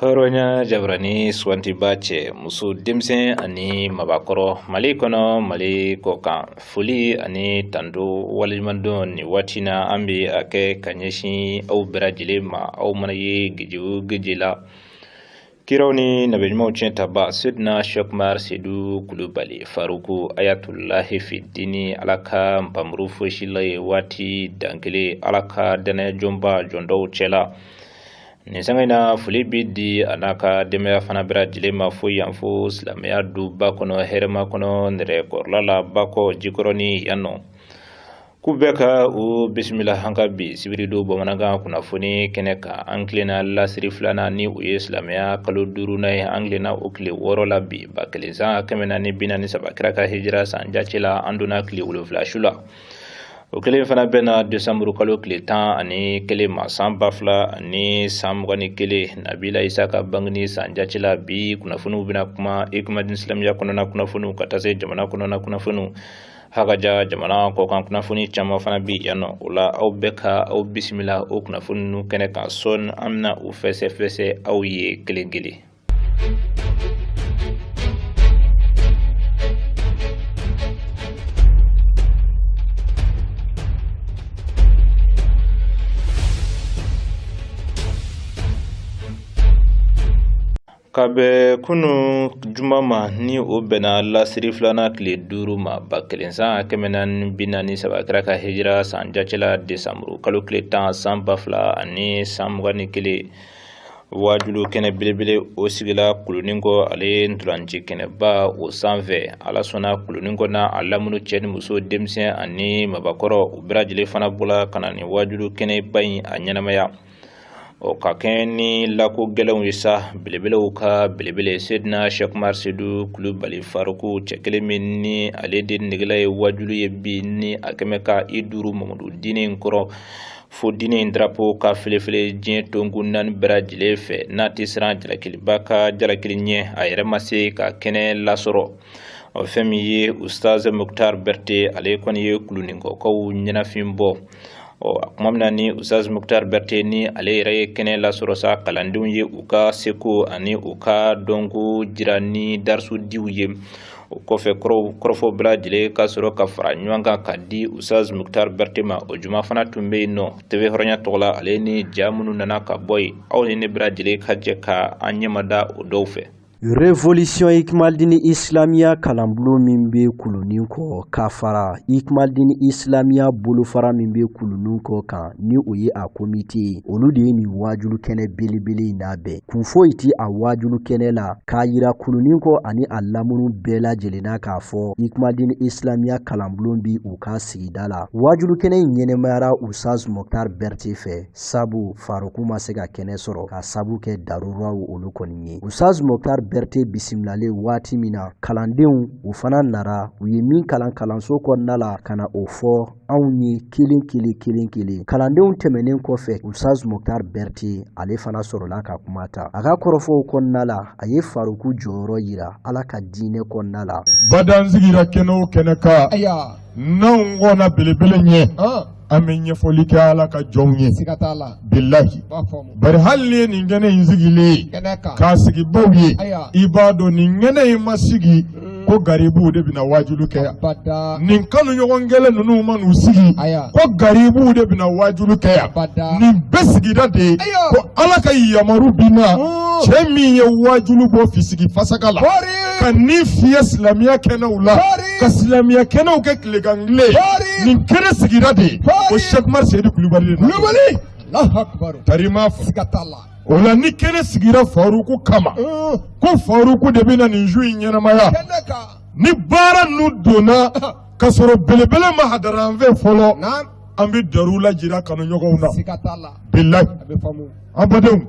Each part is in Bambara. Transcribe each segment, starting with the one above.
Hɔrɔnya jabarani sugantiba cɛ muso denmisɛn ani mabakɔrɔ Mali kɔnɔ Mali kɔkan foli ani tando waleɲumandɔn nin waati na an bɛ a kɛ ka ɲɛsin aw bɛɛ lajɛlen ma aw mana ye geje o geje la kiraw ni nabiɲumanw tiɲɛ taba Sedina Sheikh Umar Sedu Kulubali Faruku Ayatulahi Fidini Ala ka npanmuru fosila ye waati dankelen Ala ka danaya jɔnba jɔndɔw cɛla nin sanga in na foli bɛ di a n'a ka denbaya fana bɛɛ lajɛlen ma fo yan fo silamɛya duba kɔnɔ hɛrɛma kɔnɔ nɛrɛkɔrɔla la bakɔ jikɔrɔni yan nɔ k'u bɛɛ ka u bisimila an ka bi sibiridon bamanankan kunnafoni kɛnɛ kan an tilenna lasiri filanan ni o ye silamɛya kalo duurunan ye an tilenna o tile 6 la bi 1443 kira ka hijira san jate la an donna tile 7 su la o kelen fana bɛnna desanburu kalo tile 11 ma san 2021 nabila isa ka bangeni san jate la bi kunnafoniw bɛna kuma Hikmadine silamɛya kɔnɔna kunnafoniw ka taa se jamana kɔnɔna kunnafoniw hakaja jamana kɔkan kunnafoni caman fana bi yan nɔ o la aw bɛɛ ka aw bisimila o kunnafoni ninnu kɛnɛ kan sɔɔni an bɛna u fɛsɛfɛsɛ aw ye kelen kelen. Ka bɛn kunu juma ma ni o bɛnna lasiri filanan tile 5 ma 1443 kira ka hijira san jate la desanburu kalo tile 10 san 2021 waajulu kɛnɛ belebele o sigila Koloninkɔ ale ntolanci kɛnɛba o sanfɛ ala sɔnna Koloninkɔ n'a a lamunu cɛ ni muso denmisɛn ani mabakɔrɔ u bɛɛ lajɛlen fana bɔla ka na ni waajulu kɛnɛba in a ɲɛnamaya o ka kɛɲɛ ni lako gɛlɛnw ye sa belebelew ka belebele Sedina Sheikh Umar Sedu Kulubali Faruku cɛ kelen min ni ale de negela ye waajulu ye bi ni a kɛmɛ ka i duuru Mamadu diinɛ in kɔrɔ fo diinɛ in drapeau ka felefele diɲɛ tonkun naani bɛɛ lajɛlen fɛ n'a tɛ siran jalakiliba ka jalakili ɲɛ a yɛrɛ ma se ka kɛnɛ lasɔrɔ o fɛn min ye Ustaz Muktar Berete ale kɔni ye Kolonikɔkaw ɲɛnafin bɔ ɔ a kuma min na ni Ustaz Muktar Berete ni ale yɛrɛ ye kɛnɛ lasɔrɔ sa kalandenw ye u ka seko ani u ka dɔnko jira ni darisudiw ye o kɔfɛ kɔrɔfɔ bɛɛ lajɛlen ka sɔrɔ ka fara ɲɔgɔn kan ka di Ustaz Muktar Berete ma o juma fana tun bɛ yen nɔ TV Hɔrɔnya tɔgɔ la ale ni ja minnu nana ka bɔ yen aw ni ne bɛɛ lajɛlen ka jɛ ka an ɲɛmada o dɔw fɛ. Révolution Hikmadine Islamiya kalanbulon min bɛ Koloninkɔ ka fara Hikmadine Islamiya bolofara min bɛ Koloninkɔ kan ni o ye a komite ye olu de ye nin waajulu kɛnɛ belebele in labɛn kun foyi tɛ a waajulu kɛnɛ la k'a yira Koloninkɔ ani a lamunu bɛɛ lajɛlen na k'a fɔ Hikmadine Islamiya kalanbulon bi u ka sigida la waajulu kɛnɛ in ɲɛnɛmayara Ustaz Muktar Berete fɛ sabu Faruku ma se ka kɛnɛ sɔrɔ ka sabu kɛ daruraw olu kɔni ye Ustaz Muktar Berete bisimilalen waati min na kalandenw u fana nara u ye min kalan kalanso kɔnɔna la ka na o fɔ anw ye kelen kelen kelen kelen kalandenw tɛmɛnen kɔfɛ Ustaz Muktar Berete ale fana sɔrɔla ka kuma ta a ka kɔrɔfɔw kɔnɔna la a ye Faruku jɔyɔrɔ yira Ala ka diinɛ kɔnɔna la badan sigira kɛnɛ o kɛnɛ kan n'anw kɔnna belebele ɲɛ an bɛ ɲɛfɔli kɛ Ala ka jɔnw ye bilahi bari hali ni ye nin kɛnɛ in sigilen ye k'a sigibaw ye i b'a dɔn nin kɛnɛ in ma sigi ko garibuw de bɛna waajulu kɛ yan nin kanuɲɔgɔn gɛlɛn ninnu ma n'u sigi ko garibuw de bɛna waajulu kɛ yan nin bɛɛ sigira de ye ko Ala ka yamaru bi na cɛ min ye waajulu bɔ fisigi fasaka la ka ni fiyɛ silamɛya kɛnɛw la ka silamɛya kɛnɛw kɛ tilegan tile nin kɛnɛ sigira de ye ko Sɛki Umaru Seyidu Kulubali de tarima o la ni kɛnɛ sigira Faruku kama ko Faruku de bɛna nin su in ɲɛnamaya ni baara ninnu donna ka sɔrɔ belebele ma hadara an fɛ fɔlɔ an bɛ darula jira kanuɲɔgɔnw na bilahi an badenw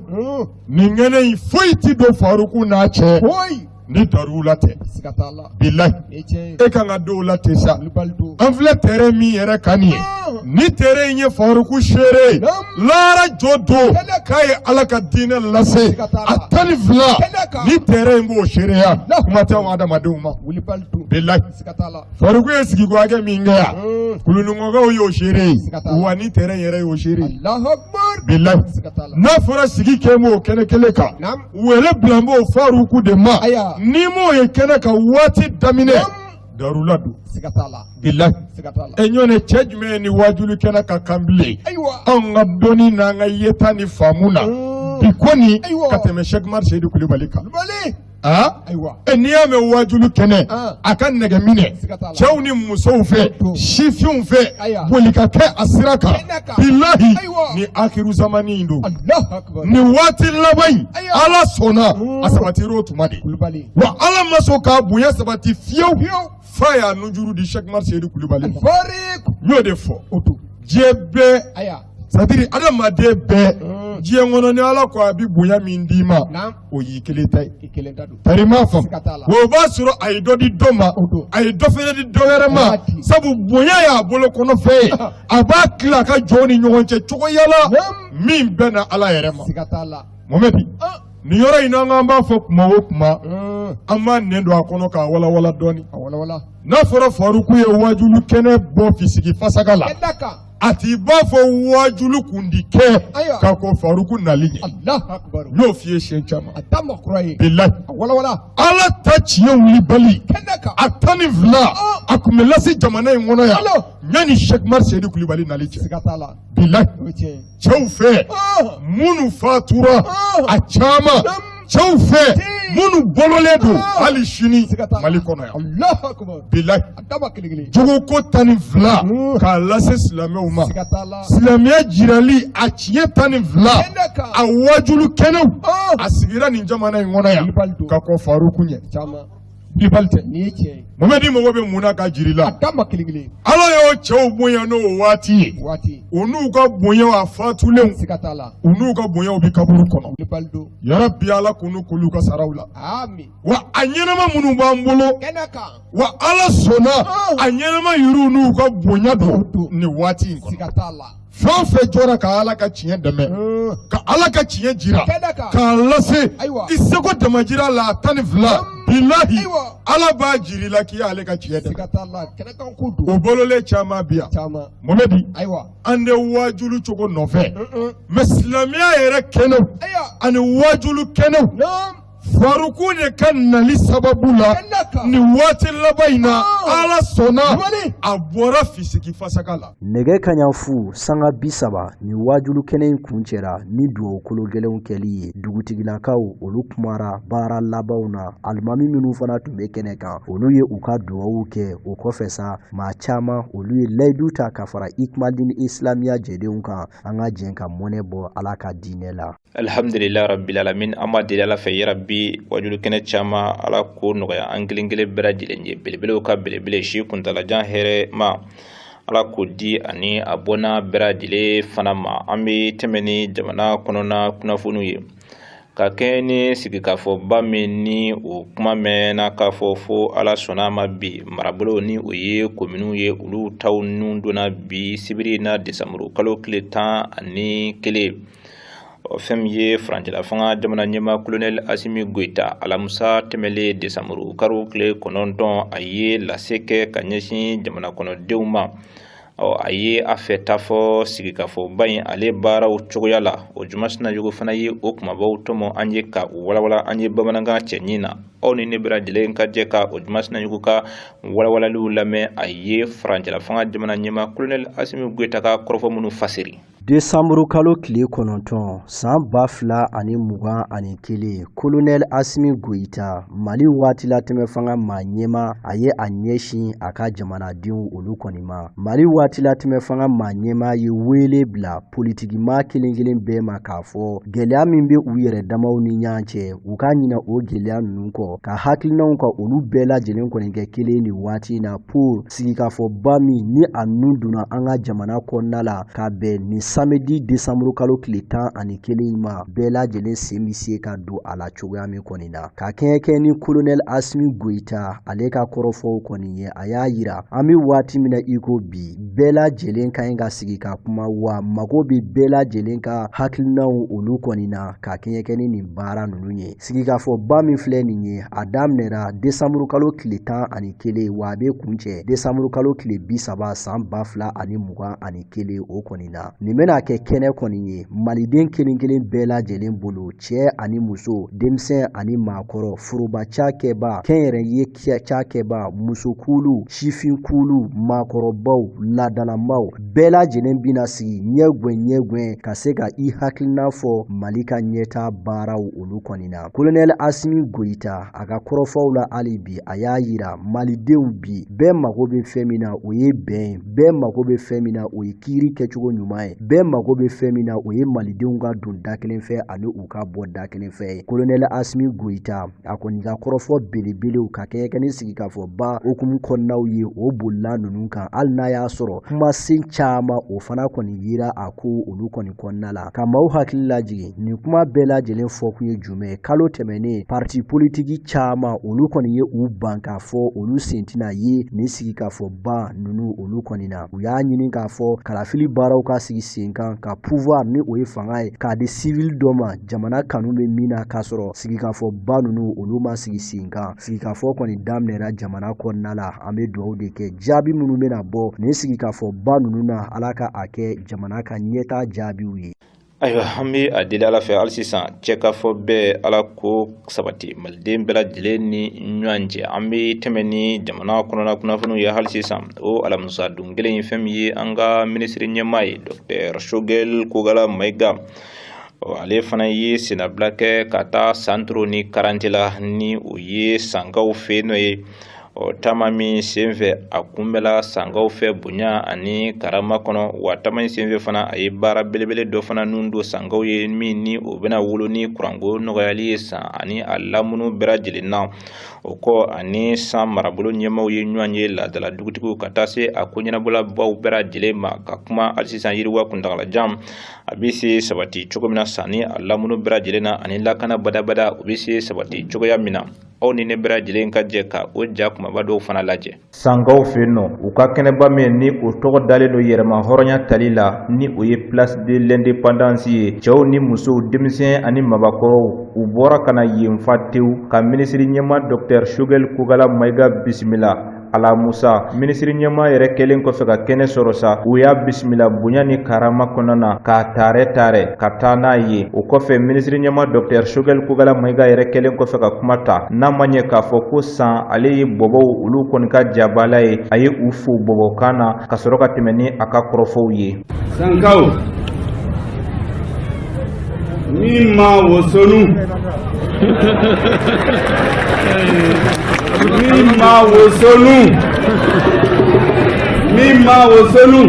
nin kɛnɛ in foyi ti don Faruku n'a cɛ ni darula tɛ bilahi e kan ka dɔw la ten sa an filɛ terrain min yɛrɛ kan nin ye ni terrain in ye Faruku seere ye lahara jɔ don k'a ye Ala ka diinɛ lase a 12 Ni terrain in b'o seereya kuma tɛ anw adamadenw ma. Bilahi Faruku ye sigiko hakɛ min kɛ yan, Kulunikɔkaw y'o seere ye, wa ni terrain yɛrɛ y'o seere ye. Bilahi n'a fɔra sigi kɛ m'o kɛnɛ kelen kan, wele bila b'o Faruku de ma. N'i m'o ye kɛnɛ kan waati daminɛ, darula don. Bilahi e ɲɔne cɛ jumɛn ye ni waajuli kɛnɛ ka kan bilen? Anw ka dɔnni n'an ka yeta ni faamu na bi kɔni ka tɛmɛ Cheikh Umar Seyidu Kulubali kan. N'i y'a mɛn waajuli kɛnɛ a ka nɛgɛ minɛ cɛw ni musow fɛ, sifinw fɛ, boli ka kɛ a sira kan. Bilahi ni akiru zamani in don, ni waati laban in, Ala sɔnna a sabatira o tuma de. Wa Ala ma sɔn k'a bonya sabati fiyewu f'a y'a nujuru di Cheikh Umar Seyidu Kulubali ma. N y'o de fɔ diɲɛ bɛɛ, c'est-à-dire adamaden bɛɛ diɲɛ kɔnɔ, ni Ala ko a bɛ bonya min d'i ma, o y'i kelen ta ye. Tari m'a faamu, wa o b'a sɔrɔ a ye dɔ di dɔ ma, a ye dɔ fɛnɛ di dɔ wɛrɛ ma, sabu bonya y'a bolo kɔnɔ fɛn ye, a b'a tila a ka jɔnw ni ɲɔgɔn cɛ cogo yala min bɛnna Ala yɛrɛ ma. Mohamɛdi, nin yɔrɔ in na, an b'a fɔ kuma o kuma, an b'a nɛn don a kɔnɔ k'a walawala dɔɔni. N'a fɔra Faruku ye waajulu kɛnɛ bɔ fisigi fasaga la, a t'i b'a fɔ waajulu kundi kɛ k'a kɔn Faruku nali ɲɛ. N y'o f'i ye siɲɛ caman. Bilahi Ala ta tiɲɛ wulibali a 12 a tun bɛ lase jamana in kɔnɔ yan yanni Cheikh Umar Seyidu Kulubali nali cɛ. Bilahi cɛw fɛ minnu fatura a caman, cɛw fɛ minnu balolen don hali sini Mali kɔnɔ yan. Bilahi jogoko 12 k'a lase silamɛw ma, silamɛya jirali a tiɲɛ 12 a wajulu kɛnɛw a sigira nin jamana in kɔnɔ yan ka kɔn Faruku ɲɛ. Wulibali tɛ. Mohamɛdi mago bɛ mun na ka jiri la? Ala y'o cɛw bonya n'o waati ye, u n'u ka bonyaw a fatulenw, u n'u ka bonyaw bɛ kaburu kɔnɔ. Yarabi Ala k'u n'u k'olu ka saraw la. Wa a ɲɛnama minnu b'an bolo, wa Ala sɔnna a ɲɛnama yiriw n'u ka bonya don nin waati in kɔnɔ. Fɛn o fɛn jɔra ka Ala ka tiɲɛ dɛmɛ, ka Ala ka tiɲɛ jira, k'a lase i seko damajira la a 12, bilahi Ala b'a jira i la k'i y'ale ka tiɲɛ dɛmɛ. O balolen caman bi yan. Mohamɛdi, an tɛ waajulu cogo nɔfɛ, mɛ silamɛya yɛrɛ kɛnɛw ani waajulu kɛnɛw, Faruku de ka nali sababu la nin waati laban in na, Ala sɔnna a bɔra fisigi fasaga la. Nɛgɛ kaɲa 0:30 ni waajulu kɛnɛ in kuncɛra ni dugawu kolo gɛlɛnw kɛli ye. Dugutigilakaw olu kumara baara labanw na. Alimami minnu fana tun bɛ kɛnɛ kan, olu ye u ka dugawu kɛ. O kɔfɛ sa, maa caman olu ye layidu ta ka fara Ikmalidini Islamiya jɛdenw kan, an ka jɛn ka mɔnɛ bɔ Ala ka diinɛ la. Alhamdulillah rabbil alamin, an b'a deli Ala fɛ yarabi wajulu kɛnɛ caman Ala k'o nɔgɔya an kelen kelen bɛɛ lajɛlen ye. Belebelew ka belebele si kuntalajan hɛrɛ ma, Ala k'o di ani a bɔnna bɛɛ lajɛlen fana ma. An bɛ tɛmɛ ni jamana kɔnɔna kunnafoniw ye ka kɛɲɛ ni sigikafɔba min ni o kuma mɛnna k'a fɔ fo Ala sɔnna a ma bi marabolo ni o ye kominiw ye, olu taw nun donna bi sibiri na desanburu kalo tile 11. Fɛn min ye furancɛla fanga jamana ɲɛmaa Kolonɛli Asimi Goyita, alamisa tɛmɛlen desanburu kalo tile 9, a ye lase kɛ ka ɲɛsin jamana kɔnɔdenw ma. A ye a fɛ ta fɔ sigikafɔba in ale baaraw cogoya la. O Juma Sinayogo fana ye o kumabaw tɔmɔ an ye ka u walawala an ye bamanankan cɛɲi na. Aw ni ne bɛɛ lajɛlen ka jɛ ka o Juma Sinayogo ka walawalaliw lamɛn. A ye furancɛla fanga jamana ɲɛmaa Kolonɛli Asimi Goyita ka kɔrɔfɔ minnu fasiri. Desanburu kalo tile 9 san 2021, Kolonɛli Asimi Goyita, Mali waatilatɛmɛ fanga maa ɲɛmaa, a ye a ɲɛsin a ka jamanadenw olu kɔni ma. Mali waatilatɛmɛ fanga maa ɲɛmaa ye wele bila politikimaa kelen kelen bɛɛ ma k'a fɔ gɛlɛya min bɛ u yɛrɛ damaw ni ɲɔgɔn cɛ, u ka ɲinɛ o gɛlɛya ninnu kɔ, ka hakilinaw ka olu bɛɛ lajɛlen kɔni kɛ kelen nin waati in na pour sigikafɔba min ni a nun donna an ka jamana kɔnɔna la ka bɛn nin samedi décembre kalo tile 11 in ma, bɛɛ lajɛlen sen bɛ se ka don a la cogoya min kɔni na. Ka kɛɲɛ kɛ ni colonel Assimi Goïta ale ka kɔrɔfɔw kɔni ye, a y'a yira an bɛ waati min na i ko bi, bɛɛ lajɛlen ka ɲi ka sigi ka kuma, wa mago bɛ bɛɛ lajɛlen ka hakilinaw olu kɔni na ka kɛɲɛ kɛ ni nin baara ninnu ye. Sigikafɔba min filɛ nin ye, a daminɛra décembre kalo tile 11, wa a bɛ kuncɛ décembre kalo tile 30 san 2021 o kɔni na. Nin bɛna kɛ kɛnɛ kɔni ye maliden kelen kelen bɛɛ lajɛlen bolo, cɛ ani muso, denmisɛn ani maakɔrɔ, foroba cakɛba, kɛnyɛrɛye cakɛba, musokulu, sifinkulu, maakɔrɔbaw, laadalamaw, bɛɛ lajɛlen bɛna sigi ɲɛgɛn ɲɛgɛn ka se ka i hakilina fɔ Mali ka ɲɛta baaraw olu kɔni na. Colonel Assimi Goïta a ka kɔrɔfɔw la hali bi, a y'a yira malidenw bi bɛɛ mago bɛ fɛn min na o ye bɛn ye, bɛɛ mago bɛ fɛn min na o ye kiiri kɛcogo ɲuman ye, bɛɛ mago bɛ fɛn min na o ye malidenw ka don da kelen fɛ ani u ka bɔ da kelen fɛ ye. Colonel Assimi Goïta a kɔni ka kɔrɔfɔ belebelew ka kɛɲɛ kɛ ni sigikafɔba hukumu kɔnɔnaw ye, o bolila ninnu kan, hali n'a y'a sɔrɔ kumasen caman o fana kɔni yira a ko olu kɔni kɔnɔna la. Ka maaw hakili lajigin, nin kuma bɛɛ lajɛlen fɔkun ye jumɛn ye? Kalo tɛmɛnen parti politiki caman olu kɔni ye u ban k'a fɔ olu sen tɛna ye nin sigikafɔba ninnu olu kɔni na. U y'a ɲini k'a fɔ kalafili baaraw ka sigi sen kan, ka pouvoir ni o ye fanga ye k'a di civil dɔ ma jamana kanu bɛ min na, k'a sɔrɔ sigikafɔba ninnu olu ma sigi sen kan. Sigikafɔ kɔni daminɛra jamana kɔnɔna la, an bɛ dugawu de kɛ jaabi minnu bɛna bɔ nin sigikafɔba ninnu na, Ala ka a kɛ jamana ka ɲɛtaa jaabiw ye. Ayiwa, an bɛ a deli Ala fɛ hali sisan, cɛ k'a fɔ bɛɛ Ala ko sabati maliden bɛɛ lajɛlen ni ɲɔgɔn cɛ. An bɛ tɛmɛ ni jamana kɔnɔna kunnafoniw ye hali sisan. O alamisa don kelen in, fɛn min ye an ka minisiri ɲɛmaa ye, Docteur Choguel Kokalla Maïga, ale fana ye sennabila kɛ ka taa Santoro ni Karante la, ni o ye Sankaw fɛ yen nɔ ye. Ɔ taama min senfɛ, a kunbɛla Sankaw fɛ bonya ani karama kɔnɔ, wa taama in senfɛ fana, a ye baara belebele dɔ fana nun don Sankaw ye, min ni o bɛna wolo ni kuranko nɔgɔyali ye San ani a lamunu bɛɛ lajɛlen na. O kɔ, ani San marabolo ɲɛmaaw ye ɲɔgɔn ye, laadala dugutigiw, ka taa se a ko ɲɛnabɔlabaw bɛɛ lajɛlen ma, ka kuma hali sisan yiriwa kuntagalajan a bɛ se sabati cogo min na San ni a lamunu bɛɛ lajɛlen na, ani lakana badabada o bɛ se sabati cogoya min na. Aw ni ne bɛɛ lajɛlen ka jɛ ka o ja kumaba dɔw fana lajɛ. Sankaw fɛ yen nɔ, u ka kɛnɛba min ni o tɔgɔ dalen don yɛrɛma hɔrɔnya tali la, ni o ye Place de l'Indépendance ye, cɛw ni musow, denmisɛn ani mabakɔrɔw, u bɔra ka na yen fa tewu ka minisiri ɲɛmaa Docteur Choguel Kokalla Maïga bisimila. Alamusa, minisiri ɲɛmaa yɛrɛ kɛlen kɔfɛ ka kɛnɛ sɔrɔ sa, u y'a bisimila bonya ni karama kɔnɔna na, k'a taarɛ taarɛ ka taa n'a ye. O kɔfɛ, minisiri ɲɛmaa Docteur Choguel Kokalla Maïga yɛrɛ kɛlen kɔfɛ ka kuma ta, n'a ma ɲɛ k'a fɔ ko San ale ye bɔbɔw olu kɔni ka jabala ye, a ye u fo bɔbɔkan na ka sɔrɔ ka tɛmɛ ni a ka kɔrɔfɔw ye. Sankaw, min ma wosonu, min ma wosonu, min ma wosonu.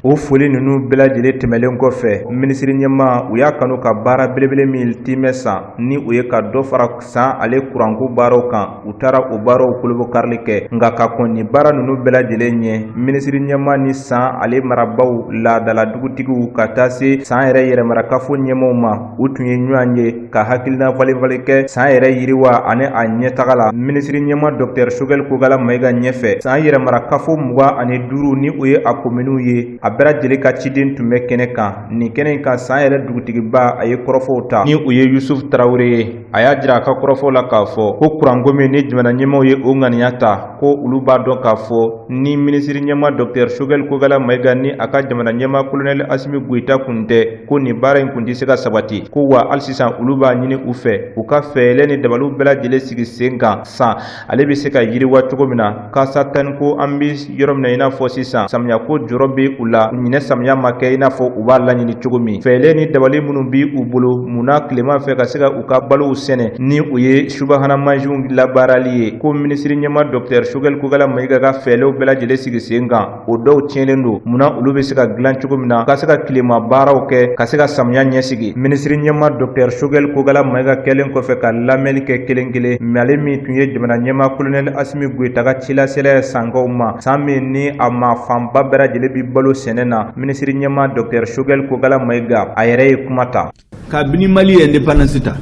O foli ninnu bɛɛ lajɛlen tɛmɛlen kɔfɛ, minisiri ɲɛmaa u y'a kanu ka baara belebele min timɛ San, ni o ye ka dɔ fara San ale kuranko baaraw kan, u taara o baaraw kolobokarili kɛ. Nka ka kɔn nin baara ninnu bɛɛ lajɛlen ɲɛ, minisiri ɲɛmaa ni San ale marabaw, laadala dugutigiw, ka taa se San yɛrɛ yɛrɛmarakafo ɲɛmaaw ma, u tun ye ɲɔgɔn ye ka hakilina falenfalen kɛ San yɛrɛ yiriwa ani a ɲɛtaga la. Minisiri ɲɛmaa Docteur Choguel Kokalla Maïga ɲɛfɛ, San yɛrɛmarakafo 25, ni o ye a kominiw ye, a bɛɛ lajɛlen ka ciden tun bɛ kɛnɛ kan. Nin kɛnɛ in kan, San yɛrɛ dugutigiba a ye kɔrɔfɔw ta, ni o ye Yusuf Tarawele ye. A y'a jira a ka kɔrɔfɔw la k'a fɔ ko kuranko min ni jamana ɲɛmaaw ye o ŋaniya ta, ko olu b'a dɔn k'a fɔ ni minisiri ɲɛmaa Docteur Choguel Kokalla Maïga ni a ka jamana ɲɛmaa colonel Assimi Goïta kun tɛ, ko nin baara in kun tɛ se ka sabati. Ko wa hali sisan olu b'a ɲini u fɛ u ka fɛɛrɛ ni dabaliw bɛɛ lajɛlen sigi sen kan, San ale bɛ se ka yiriwa cogo min na. Kasa tan ko an bɛ yɔrɔ min na, i n'a fɔ sisan samiya ko jɔrɔ bɛ u la, ɲinɛ samiya ma kɛ i n'a fɔ u b'a laɲini cogo min. Fɛɛrɛ ni dabali minnu bɛ u bolo munna tilema fɛ ka se ka u ka balow sɛnɛ, ni o ye subahana mansinw labaarali ye, ko minisiri ɲɛmaa Docteur Choguel Kokalla Maïga ka fɛɛrɛw bɛɛ lajɛlen sigi sen kan, o dɔw tiɲɛnen don, munna olu bɛ se ka dilan cogo min na ka se ka tilema baaraw kɛ, ka se ka samiya ɲɛsigi. Minisiri ɲɛmaa Docteur Choguel Kokalla Maïga kɛlen kɔfɛ ka lamɛnni kɛ kelen kelen, ale min tun ye jamana ɲɛmaa colonel Assimi Goïta ka cilasela ye Sankaw ma, San min ni a maa fanba bɛɛ lajɛlen bi balo sɛnɛ. sɛnɛ na, minisiri ɲɛmaa Dr Choguel Kokalla Maïga, a yɛrɛ ye kuma ta. Kabini Mali ye indépendance ta,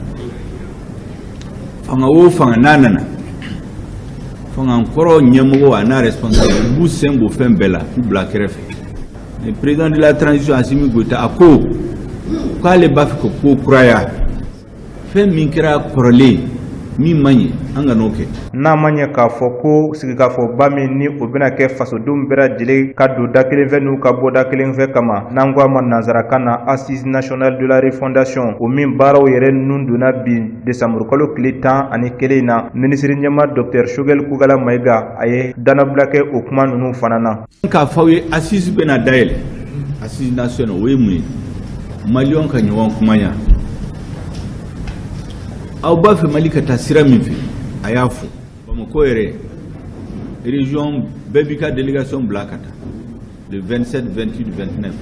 fanga o fanga n'a nana, fanga kɔrɔ ɲɛmɔgɔ a n'a responsable, u b'u sen bɔ fɛn bɛɛ la k'u bila kɛrɛfɛ. Mais président de la transition Assimi Goïta, a ko k'ale b'a fɛ ka ko kuraya. Fɛn min kɛra kɔrɔlen min man ɲi, an ka n'o kɛ. N'a ma ɲɛ k'a fɔ ko sigikafɔba min ni o bɛna kɛ fasodenw bɛɛ lajɛlen ka don da kelen fɛ n'u ka bɔ da kelen fɛ kama, n'an ko a ma nansarakan na Assise nationale de la refondation, o min baaraw yɛrɛ nun donna bi desanburukalo tile 11 in na, minisiri ɲɛmaa Dr Choguel Kokalla Maïga, a ye danabila kɛ o kuma ninnu fana na. K'a fɔ aw ye, assise bɛna dayɛlɛ, assise nationale. O ye mun ye? Maliyɛnw ka ɲɔgɔn kumaya. Aw b'a fɛ Mali ka taa sira min fɛ, a y'a fɔ. Bamakɔ yɛrɛ, région bɛɛ b'i ka délégation bila ka taa le 27, 28, 29,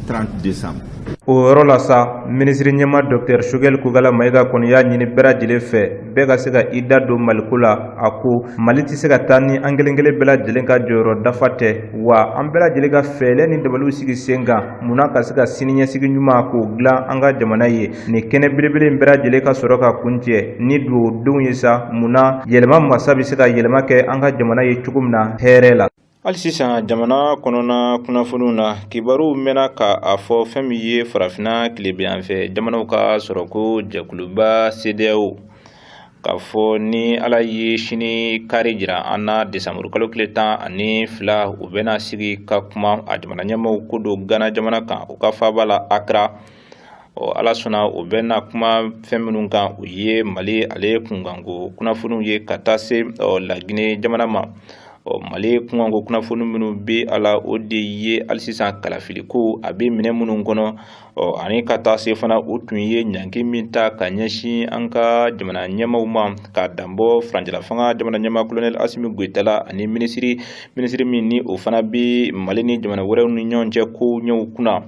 30 décembre. O yɔrɔ la sa, minisiri ɲɛmaa Dr Choguel Kokalla Maïga kɔni y'a ɲini bɛɛ lajɛlen fɛ, bɛɛ ka se ka i da don Maliko la. A ko Mali tɛ se ka taa ni an kelen kelen bɛɛ lajɛlen ka jɔyɔrɔ dafa tɛ, wa an bɛɛ lajɛlen ka fɛɛrɛ ni dabaliw sigi sen kan munna ka se ka siniɲɛsigi ɲuman k'o dilan an ka jamana ye. Nin kɛnɛ belebele in bɛɛ lajɛlen ka sɔrɔ ka kuncɛ ni dugawudenw ye sa, munna yɛlɛma masa bɛ se ka yɛlɛma kɛ an ka jamana ye cogo min na hɛrɛ la. Hali sisan, jamana kɔnɔna kunnafoniw na, kibaruw mɛnna ka a fɔ fɛn min ye Farafinna tilebinyanfɛ jamanaw ka sɔrɔko jɛkuluba CEDEAO, k'a fɔ ni Ala ye sini kari jira an na, desanburukalo tile 12, u bɛna sigi ka kuma a jamana ɲɛmaaw ko don Gana jamana kan, u ka faaba la Accra. Ɔ, Ala sɔnna, u bɛna kuma fɛn minnu kan, u ye Mali ale kunkanko kunnafoniw ye ka taa se Laginɛ jamana ma. Ɔ, Mali kunkanko kunnafoni minnu bɛ a la, o de ye hali sisan kalafiliko a bɛ minɛ minnu kɔnɔ, ɔ, ani ka taa se fana o tun ye ɲangi min ta ka ɲɛsin an ka jamana ɲɛmaaw ma, ka danbɔ furancɛla fanga jamana ɲɛmaa Colonel Assimi Goïta la, ani minisiri min ni o fana bɛ Mali ni jamana wɛrɛw ni ɲɔgɔn cɛ kow ɲɛw kunna.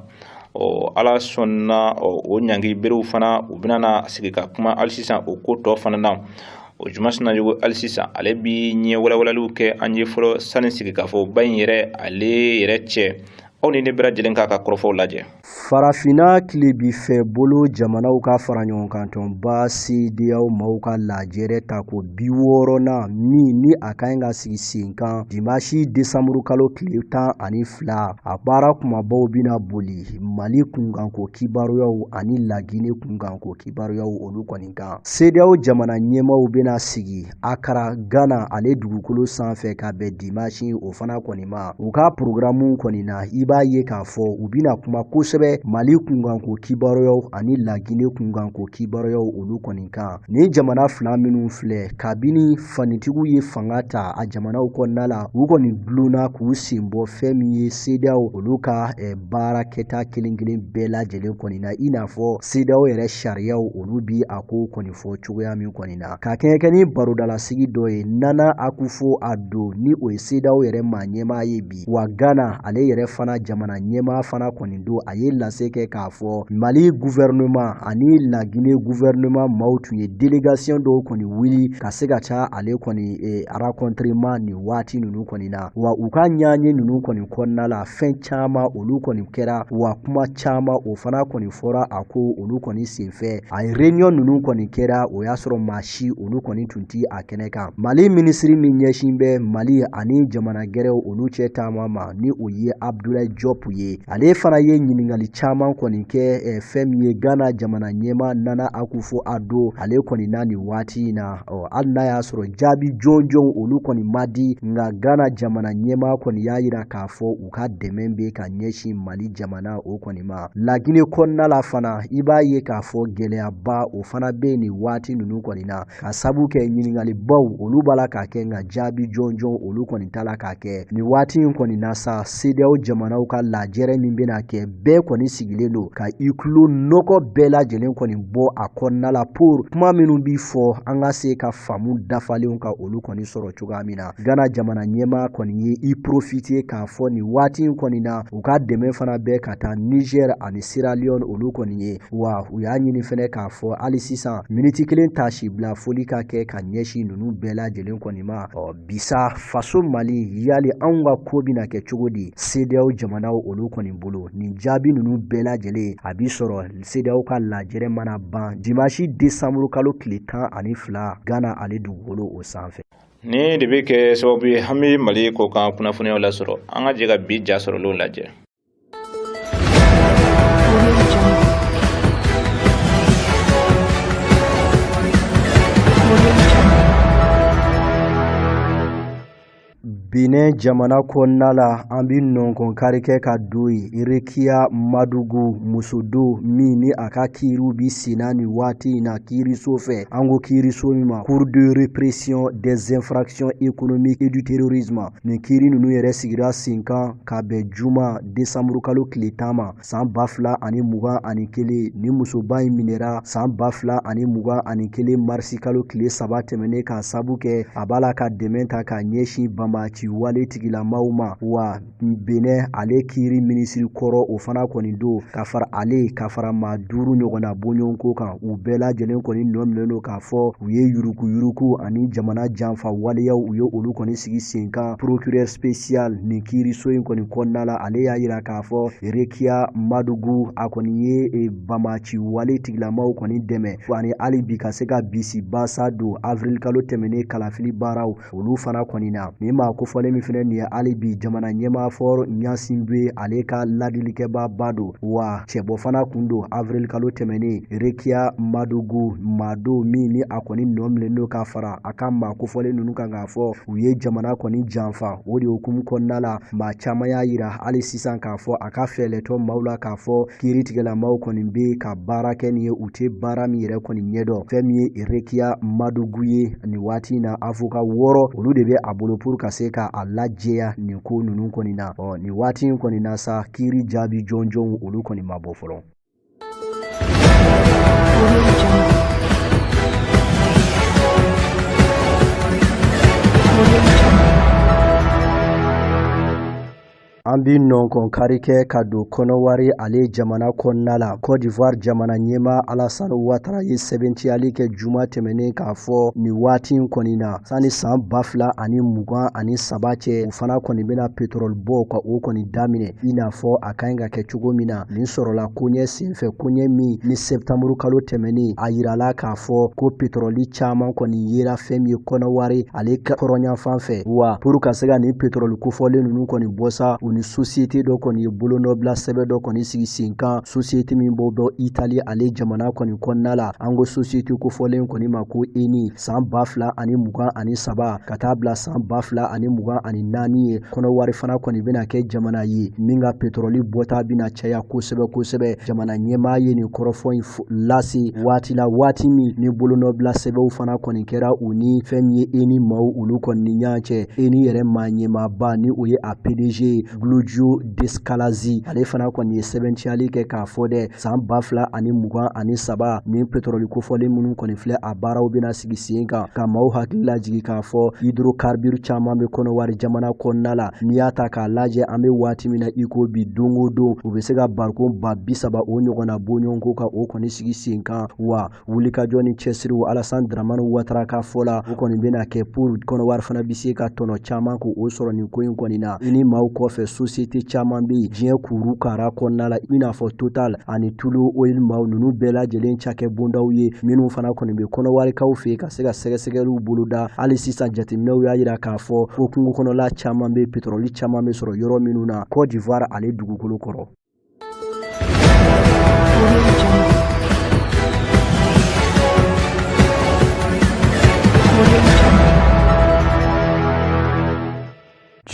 Ɔ, Ala sɔnna, o ɲangi berew fana, u bɛna na sigi ka kuma hali sisan o ko tɔ fana na. O Juma Sinayogo, hali sisan ale bi ɲɛ walawalaliw kɛ an ye fɔlɔ sani sigikafɔba in yɛrɛ ale yɛrɛ cɛ. Aw ni ne bɛɛ lajɛlen k'a ka kɔrɔfɔw lajɛ. Farafinna tilebinfɛ bolo jamanaw ka fara ɲɔgɔnkantɔnba CEDEAO maaw ka lajɛrɛ tako 60nan min ni a ka ɲi ka sigi sen kan dimanche desanburu kalo tile 12, a baara kumabaw bɛna boli Mali kunkanko kibaruyaw ani Laginɛ kunkanko kibaruyaw olu kɔni kan. CEDEAO jamana ɲɛmaaw bɛna sigi Accra, Ghana ale dugukolo sanfɛ ka bɛn dimanche o fana kɔni ma. U ka programme kɔni na, i b'a ye k'a fɔ u bɛna kuma kosɛbɛ Mali kunkanko kibaruyaw ani Laginɛ kunkanko kibaruyaw olu kɔni kan. Nin jamana fila minnu filɛ, kabini fanitigiw ye fanga ta a jamanaw kɔnɔna la, u kɔni dulonna k'u sen bɔ fɛn min ye CEDEAO olu ka baara kɛta kelen kelen bɛɛ lajɛlen kɔni na, i n'a fɔ CEDEAO yɛrɛ sariyaw olu bi a ko kɔni fɔ cogoya min kɔni na. Ka kɛɲɛ ni barodalasigi dɔ ye Nana Akufo Addo, ni o ye CEDEAO yɛrɛ maa ɲɛmaa ye bi, wa Ghana ale yɛrɛ fana jamana ɲɛmaa fana kɔni don, a ye lase kɛ k'a fɔ Mali gouvernement ani Laginɛ gouvernement maaw tun ye délégation dɔw kɔni wuli ka se ka taa ale kɔni rencontrement nin waati ninnu kɔni na. Wa u ka ɲaɲɛ ninnu kɔni kɔnɔna la, fɛn caman olu kɔni kɛra, wa kuma caman o fana kɔni fɔra a ko olu kɔni senfɛ. A réunion ninnu kɔni kɛra, o y'a sɔrɔ maa si olu kɔni tun ti a kɛnɛ kan. Mali minisiri min ɲɛsin bɛ Mali ani jamana gɛrɛw olu cɛ taama ma, ni o ye Abdoulaye Diop ye, ale fana ye ɲininkali caman kɔni kɛ fɛn min ye Ghana jamana ɲɛmaa Nana Akufo Addo ale kɔni na nin waati in na. Ɔ, hali n'a y'a sɔrɔ jaabi jɔnjɔn olu kɔni ma di, nka Ghana jamana ɲɛmaa kɔni y'a yira k'a fɔ u ka dɛmɛ bɛ ka ɲɛsin Mali jamana o kɔni ma. Laginɛ kɔnɔna la fana, i b'a ye k'a fɔ gɛlɛyaba o fana bɛ nin waati ninnu kɔni na, ka sabu kɛ ɲininkalibaw olu b'a la k'a kɛ, nka jaabi jɔnjɔn olu kɔni t'a la k'a kɛ nin waati in kɔni na sa. CEDEAO jamanaw ka lajɛrɛ min bɛna kɛ, bɛɛ kɔni sigilen don ka i tulo nɔgɔ bɛɛ lajɛlen kɔni bɔ a kɔnɔna la pour kuma minnu bi fɔ, an ka se ka faamu dafalenw ka olu kɔni sɔrɔ cogoya min na. Ghana jamana ɲɛmaa kɔni ye i profiter k'a fɔ nin waati in kɔni na, u ka dɛmɛ fana bɛ ka taa Niger ani Sierra Leone olu kɔni ye. Wa u y'a ɲini fɛnɛ k'a fɔ hali sisan miniti kelen tasi bila foli ka kɛ ka ɲɛsin ninnu bɛɛ lajɛlen kɔni ma. Ɔ, bisa faso Mali, yali anw ka ko bɛna kɛ cogo di CEDEAO jamana jamanaw olu kɔni bolo. Nin jaabi ninnu bɛɛ lajɛlen a bi sɔrɔ CEDEAO ka lajɛrɛ mana ban dimanche décembre kalo tile 12 Ghana ale dugukolo o sanfɛ. Ni de bɛ kɛ sababu ye an bɛ Mali kɔkan kunnafoniyaw lasɔrɔ, an ka jɛ ka bi ja sɔrɔlenw lajɛ. Benin jamana kɔnɔna la, an bɛ nɔnkɔn kari kɛ ka don yen. Rekia Madugu muso don min ni a ka kiiriw bi senna nin waati in na kiiriso fɛ. An ko kiiriso min ma Cour de répression des infractions économiques et du terrorisme. Nin kiiri ninnu yɛrɛ sigira sen kan ka bɛn juma décembre kalo tile 10 ma san 2021. Nin musoba in minɛra san 2021 marisi kalo tile 3 tɛmɛnen k'a sabu kɛ a b'a la ka dɛmɛ ta k'a ɲɛsin banbaanci wale tigilamaw ma. Wa Benin ale kiiri minisiri kɔrɔ o fana kɔni don ka fara ale ka fara maa 5 ɲɔgɔnna bɔɲɔgɔnko kan. U bɛɛ lajɛlen kɔni nɔ minɛlen don k'a fɔ u ye yuruguyurugu ani jamana janfa waleyaw u ye olu kɔni sigi sen kan. Procureur spécial nin kiiriso in kɔni kɔnɔna la, ale y'a yira k'a fɔ Rekia Madugu a kɔni ye banbaanci wale tigilamaw kɔni dɛmɛ ani hali bi ka se ka bisi basa don avril kalo tɛmɛnen kalafili baaraw olu fana kɔni na. Nin maa kofɔlen min filɛ nin ye hali bi jamana ɲɛmaa Faure Gnassingbé ale ka ladilikɛbaaba don, wa cɛbɔ fana kun don avril kalo tɛmɛnen. Rekia Madugu maa don min ni a kɔni nɔ minɛlen don ka fara a ka maa kofɔlen ninnu kan k'a fɔ u ye jamana kɔni janfa. O de hukumu kɔnɔna la, maa caman y'a yira hali sisan k'a fɔ a ka fɛɛlɛtɔ maaw la k'a fɔ kiiritigɛlamaw kɔni bɛ ka baara kɛ nin ye, u tɛ baara min yɛrɛ kɔni ɲɛdɔn. Fɛn min ye Rekia Madugu ye nin waati in na, avocat 6 olu de bɛ a bolo pour ka se ka a lajɛya nin ko ninnu kɔni na. Ɔ nin waati in kɔni na sa, kiiri jaabi jɔnjɔnw olu kɔni ma bɔ fɔlɔ. An bi nɔnkɔn kari kɛ ka don Kɔnɔwari ale jamana kɔnɔna la. Côte d'Ivoire jamana ɲɛmaa Alassane Ouattara ye sɛbɛntiyali kɛ juma tɛmɛnen k'a fɔ nin waati in kɔni na sanni san 2023 cɛ, u fana kɔni bɛna pétrole bɔ ka o kɔni daminɛ i n'a fɔ a ka ɲi ka kɛ cogo min na. Nin sɔrɔla koɲɛ senfɛ, koɲɛ min ni septembre kalo tɛmɛnen a yirala k'a fɔ ko pétrole caman kɔni yera fɛn min ye Kɔnɔwari ale kɔrɔnyanfan fɛ. Wa pour ka se ka nin pétrole kofɔlen ninnu kɔni bɔ sa, u ni société dɔ kɔni ye bolonɔbila sɛbɛn dɔ kɔni sigi sen kan, société min b'o bɔ Italie ale jamana kɔni kɔnɔna la. An ko société kofɔlen kɔni ma ko ENI. San 2023 ka taa bila san 2024 ye, Kɔnɔwari fana kɔni bɛna kɛ jamana ye min ka pétrole bɔta bɛna caya kosɛbɛ kosɛbɛ. Jamana ɲɛmaa ye nin kɔrɔfɔ in lase waati la, waati min ni bolonɔbila sɛbɛnw fana kɔni kɛra u ni fɛn min ye ENI maaw olu kɔni ni ɲɔgɔn cɛ. ENI yɛrɛ maa ɲɛmaaba ni o ye a PDG Claudio Descalzi, ale fana kɔni ye sɛbɛntiyali kɛ k'a fɔ dɛ san 2023 ni pétrole kofɔlen minnu kɔni filɛ a baaraw bɛna sigi sen kan, ka maaw hakili lajigin k'a fɔ hydrocarbure caman bɛ Kɔnɔwari jamana kɔnɔna la. N'i y'a ta k'a lajɛ, an bɛ waati min na i ko bi, don o don u bɛ se ka barikon 30,000 o ɲɔgɔnna bɔɲɔgɔnko ka o kɔni sigi sen kan. Wa wulikajɔ ni cɛsiriw Alassane Dramane Ouattara ka fɔ la, o kɔni bɛna kɛ pour Kɔnɔwari fana bɛ se ka tɔnɔ caman k'o sɔrɔ nin ko in kɔni na. I ni maaw kɔfɛ société caman bɛ yen diɲɛ kuru kara kɔnɔna la, i n'a fɔ Total ani Tullow Oil maaw ninnu bɛɛ lajɛlen cakɛ bondaw ye minnu fana kɔni bɛ Kɔnɔwarikaw fɛ yen ka se ka sɛgɛsɛgɛliw boloda. Hali sisan jateminɛw y'a yira k'a fɔ ko kungo kɔnɔla caman bɛ, pétrole caman bɛ sɔrɔ yɔrɔ minnu na Côte d'Ivoire ale dugukolo kɔrɔ.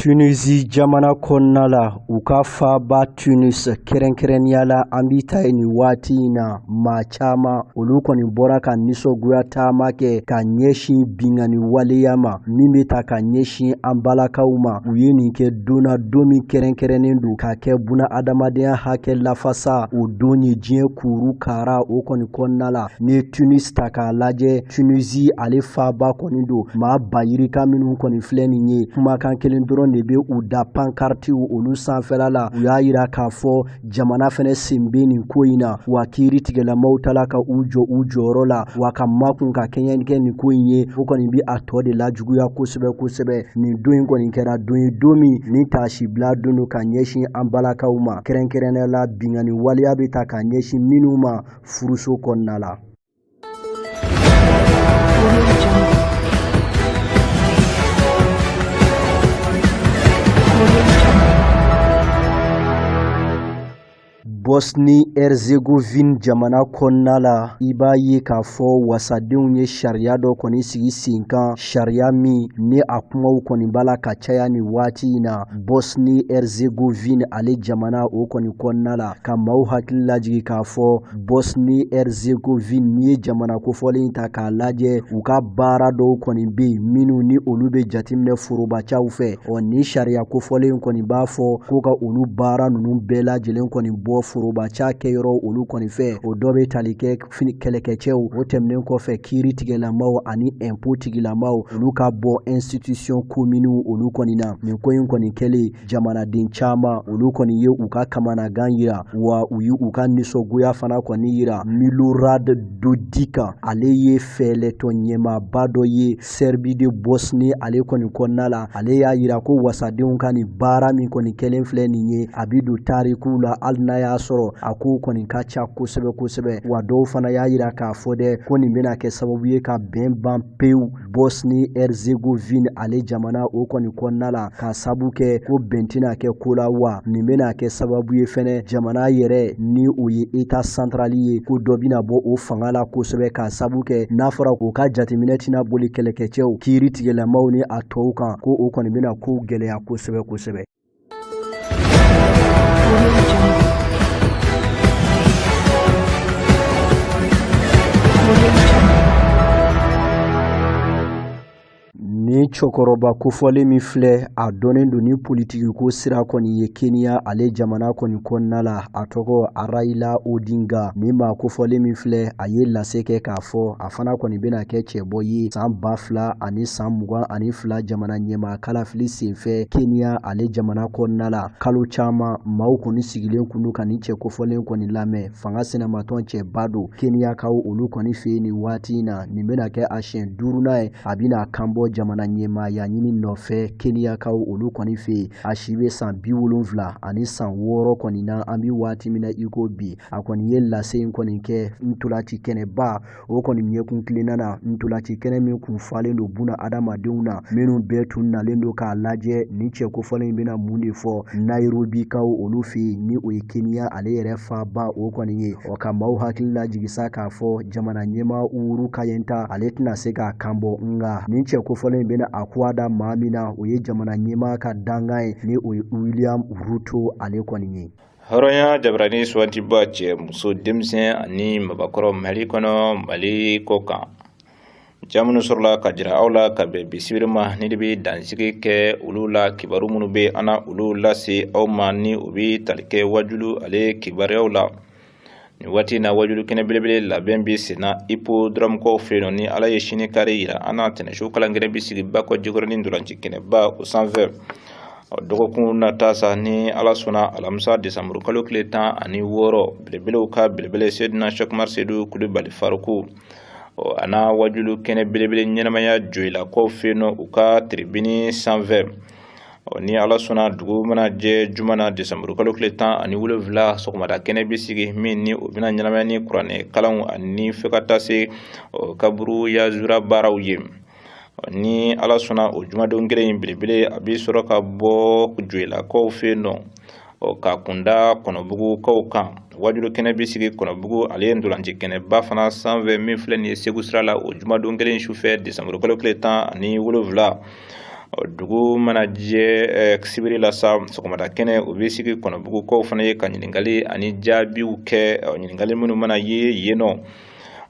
Tunisie jamana kɔnɔna la, u ka faaba Tunis kɛrɛnkɛrɛnnenya la, an bi ta yen nin waati in na, maa caman olu kɔni bɔra ka nisɔngoya taama kɛ ka ɲɛsin binkanni waleya ma min bɛ ta ka ɲɛsin an balakaw ma. U ye nin kɛ don na, don min kɛrɛnkɛrɛnnen don ka kɛ buna adamadenya hakɛ lafasa o don ye diɲɛ kuru kara o kɔni kɔnɔna la. N'i ye Tunis ta k'a lajɛ, Tunisie ale faaba kɔni don, maa ba yirika minnu kɔni filɛ nin ye, kumakan kelen dɔrɔn de de bɛ u da pankartiw olu sanfɛla la. U y'a yira k'a fɔ jamana fɛnɛ sen bɛ nin ko in na, wa kiiri tigɛlamaw tala ka u jɔ u jɔyɔrɔ la, wa ka makun ka kɛɲɛ kɛ nin ko in ye, o kɔni bi a tɔ de lajuguya kosɛbɛ kosɛbɛ. Nin don in kɔni kɛra don ye, don min ni taasibila don don ka ɲɛsin an balakaw ma, kɛrɛnkɛrɛnnenya la binkanni waleya bɛ ta ka ɲɛsin minnu ma furuso kɔnɔna la. Bosnie Herzegovine jamana kɔnɔna la, i b'a ye k'a fɔ wasadenw ye sariya dɔ kɔni sigi sen kan, sariya min ni a kumaw kɔni b'a la ka caya nin waati in na Bosnie Herzegovine ale jamana o kɔni kɔnɔna la, ka maaw hakili lajigin k'a fɔ Bosnie Herzegovine n'i ye jamana kofɔlen ta k'a lajɛ, u ka baara dɔw kɔni bɛ yen minnu ni olu bɛ jateminɛ forobacaw fɛ. Ɔ ni sariya kofɔlen kɔni b'a fɔ ko ka olu baara ninnu bɛɛ lajɛlen kɔni bɔ forobaca kɛyɔrɔ olu kɔni fɛ. O dɔ bɛ tali kɛ kɛlɛkɛcɛw, o tɛmɛnen kɔfɛ kiiri tigɛlamaw ani impôt tigilamaw, olu ka bɔ institution communes olu kɔni na. Nin ko in kɔni kɛlen, jamanaden caman olu kɔni ye u ka kamanagan yira, wa u ye u ka nisɔngoya fana kɔni yira. Milorad Dodik, ale ye fɛɛlɛtɔn ɲɛmaaba dɔ ye Serbie de Bosnie ale kɔni kɔnɔna la, ale y'a yira ko wasadenw ka nin baara min kɔni kɛlen filɛ nin ye, a bɛ don tarikuw la, hali n'a y'a sɔrɔ a kow kɔni ka ca kosɛbɛ kosɛbɛ. Wa dɔw fana y'a yira k'a fɔ dɛ ko nin bɛna kɛ sababu ye ka bɛn ban pewu Bosnie Herzegovine ale jamana o kɔni kɔnɔna la, k'a sabu kɛ ko bɛn tɛna kɛ ko la, wa nin bɛna kɛ sababu ye fɛnɛ jamana yɛrɛ ni o ye état central ye, ko dɔ bɛna bɔ o fanga la kosɛbɛ, k'a sabu kɛ n'a fɔra k'o ka jateminɛ tɛna boli kɛlɛkɛcɛw, kiiri tigɛlamaw ni a tɔw kan, ko o kɔni bɛna kow gɛlɛya kosɛbɛ kosɛbɛ. Ni cɛkɔrɔba kofɔlen min filɛ, a dɔnnen don ni politikiko sira kɔni ye Kenya ale jamana kɔni kɔnɔna la, a tɔgɔ Raila Odinga. Ni maa kofɔlen min filɛ, a ye lase kɛ k'a fɔ a fana kɔni bɛna kɛ cɛbɔ ye san 2022 jamana ɲɛmaa kalafili senfɛ Kenya ale jamana kɔnɔna la. Kalo caman maaw kɔni sigilen kun don ka nin cɛ kofɔlen kɔni lamɛn. Fanga sinamatɔn cɛba don Kenyakaw olu kɔni fɛ yen nin waati in na. Nin bɛna kɛ a siɲɛ duurunan ye a bɛna kan bɔ jamana ɲɛmaaya ɲini nɔfɛ Kenyakaw olu kɔni fɛ yen. A si bɛ san 76 kɔni na an bɛ waati min na i ko bi. A kɔni ye lase in kɔni kɛ ntolanci kɛnɛba o kɔni ɲɛkun tilenna na, ntolanci kɛnɛ min kun falen don buna adamadenw na, minnu bɛɛ tun nalen don k'a lajɛ nin cɛ kofɔlen in bɛna mun de fɔ Nairobikaw olu fɛ yen, ni o ye Kenya ale yɛrɛ faaba o kɔni ye. Ɔ ka maaw hakili lajigin sa k'a fɔ jamana ɲɛmaa Uhuru Kenyatta ale tɛna se k'a kan bɔ, nka nin cɛ kofɔlen in bɛna a kuwa da maa min na, o ye jamana ɲɛmaa ka dankan ye, ni o ye William Ruto ale kɔni ye. Hɔrɔnya jabarani sugantiba, cɛ, muso, denmisɛn ani mabakɔrɔ, Mali kɔnɔ, Mali kɔ kan, ja minnu sɔrɔla ka jira aw la ka bɛn bi sibiri ma, ni de bɛ dansigi kɛ olu la. Kibaru minnu bɛ an na, olu lase aw ma, ni o bɛ tali kɛ wajulu ale kibaruyaw la. Nin waati in na, wajulu kɛnɛ belebele labɛn bɛ sen na hippodrome kɔw fɛ yen nɔ. Ni Ala ye sini kari yira an na, tɛnɛso kalankɛnɛ bɛ sigi Bakɔ Jikɔrɔni ntolanci kɛnɛba o sanfɛ. Dɔgɔkun nata sa, ni Ala sɔnna, alamisa desanburu kalo tile 16, belebelew ka belebele Sedina Sɛkumar Sedu Kulubali Faruku a n'a wajulu kɛnɛ belebele ɲɛnamaya Joyilakaw fɛ yen nɔ, u ka tribune sanfɛ. Ni Ala sɔnna, dugu mana jɛ juma na desanburu kalo tile 17, sɔgɔmada kɛnɛ bɛ sigi min ni o bɛna ɲɛnamaya ni kuranɛ kalanw ani fɛ ka taa se kaburu yazura baaraw ye. Ni Ala sɔnna, o jumadon kelen in belebele a bɛ sɔrɔ ka bɔ Joyilakaw fɛ yen nɔ ka kunda Kɔnɔbugukaw kan. Wajulu kɛnɛ bɛ sigi Kɔnɔbugu ale ye ntolanci kɛnɛba fana sanfɛ min filɛ nin ye Segu sira la, o jumadon kelen sufɛ desanburu kalo tile 17. Dugu mana jɛ sibiri la sa, sɔgɔmada kɛnɛ o bɛ sigi Kɔnɔbugukaw fana ye ka ɲininkali ani jaabiw kɛ, ɲininkali minnu mana ye yen nɔ.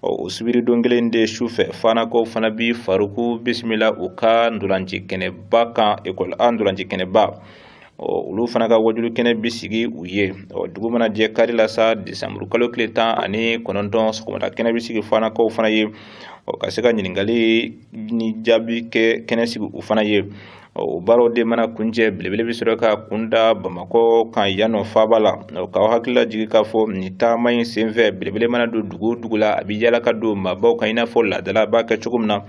O sibiri don kelen de sufɛ, Fanakaw fana bi Faruku bisimila u ka ntolanci kɛnɛba kan, ekɔli A ntolanci kɛnɛba, olu fana ka wajulu kɛnɛ bɛ sigi u ye. Dugu mana jɛ kari la sa, desanburu kalo tile 19, sɔgɔmada kɛnɛ bɛ sigi Fanakaw fana ye ka se ka ɲininkali ni jaabi kɛ kɛnɛ sigi u fana ye. O baaraw de mana kuncɛ, belebele bɛ sɔrɔ ka kunda Bamakɔ kan yan nɔ faaba la. K'aw hakili lajigin k'a fɔ nin taama in senfɛ, belebele mana don dugu o dugu la, a bɛ yala ka don maabaw kan i n'a fɔ laadala b'a kɛ cogo min na,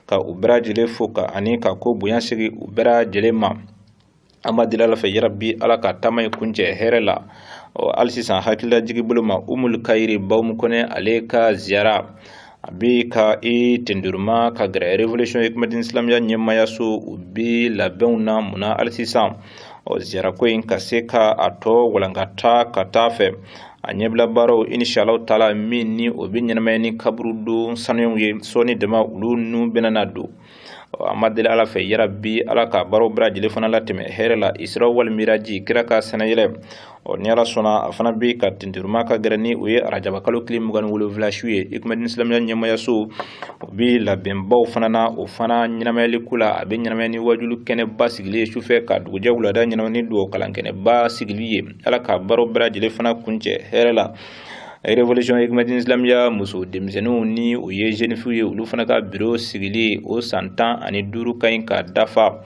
ka u bɛɛ lajɛlen fo ka ani ka ko bonya segin u bɛɛ lajɛlen ma. An b'a deli Ala fɛ, yarabi, Ala ka taama in kuncɛ hɛrɛ la. Ɔ, hali sisan, hakililajigi bolo ma, Umul Kayiri Bawumu Kɔnɛ, ale ka ziyara a bɛ ka i tenduruma ka gɛrɛ Révolution Hikmadine Silamiya ɲɛmayaso. U bɛ labɛnw na munna hali sisan, ɔ, ziyarako in ka se ka a tɔ walankata ka taa fɛ, a ɲɛbila baaraw, inshallah taala, min ni o bɛ ɲɛnamaya ni kaburudon sanuyaw ye, sɔɔni dama olu nu bɛna na don. An b'a deli Ala fɛ, yarabi, Ala ka baaraw bɛɛ lajɛlen fana latɛmɛ hɛrɛ la. Isra wal Miraji, kira ka sɛnɛyɛlɛ, ɔ, ni Ala sɔnna, a fana bɛ ka tenduruma ka gɛrɛ ni o ye arajaba kalo tile 27 su ye. Hikmadine Silamiya ɲɛmayaso, o bɛ labɛnbaw fana na o fana ɲɛnamayali ko la. A bɛ ɲɛnamaya ni wajulu kɛnɛba sigili ye sufɛ, ka dugujɛ wulada ɲɛnama ni dugawu kalan kɛnɛba sigili ye. Ala ka baaraw bɛɛ lajɛlen fana kuncɛ hɛrɛ la. Révolution Hikmadine Silamiya muso denmisɛnninw, ni o ye jeunes filles ye, olu fana ka biro sigili, o san 15 ka ɲi ka dafa.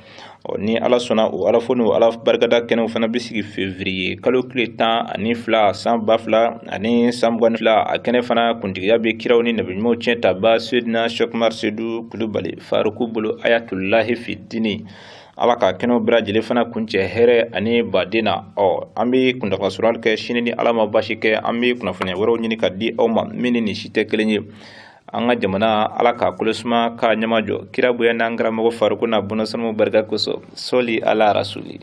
Ɔ, ni Ala sɔnna, o Ala fo n'o Ala barikada kɛnɛw fana bɛ sigi février kalo tile 12 san 2022. A kɛnɛ fana kuntigiya bɛ kiraw ni nabiɲumanw tiɲɛ taba Sedina Sɛkumar Sedu Kulubali Faruku bolo, Ayatulahi Fitini. Ala ka kɛnɛw bɛɛ lajɛlen fana kuncɛ hɛrɛ ani baden na. Ɔ, an bɛ kuntagala surunali kɛ sini. Ni Ala ma basi kɛ, an bɛ kunnafoniya wɛrɛw ɲini ka di aw ma min ni nin si tɛ kelen ye. An ka jamana, Ala k'a kolo suma k'a ɲɛmajɔ, kira bonya n'an karamɔgɔ Faruku n'a bɔnna sanuw barika kosɔn. Sɔli ala rasuli.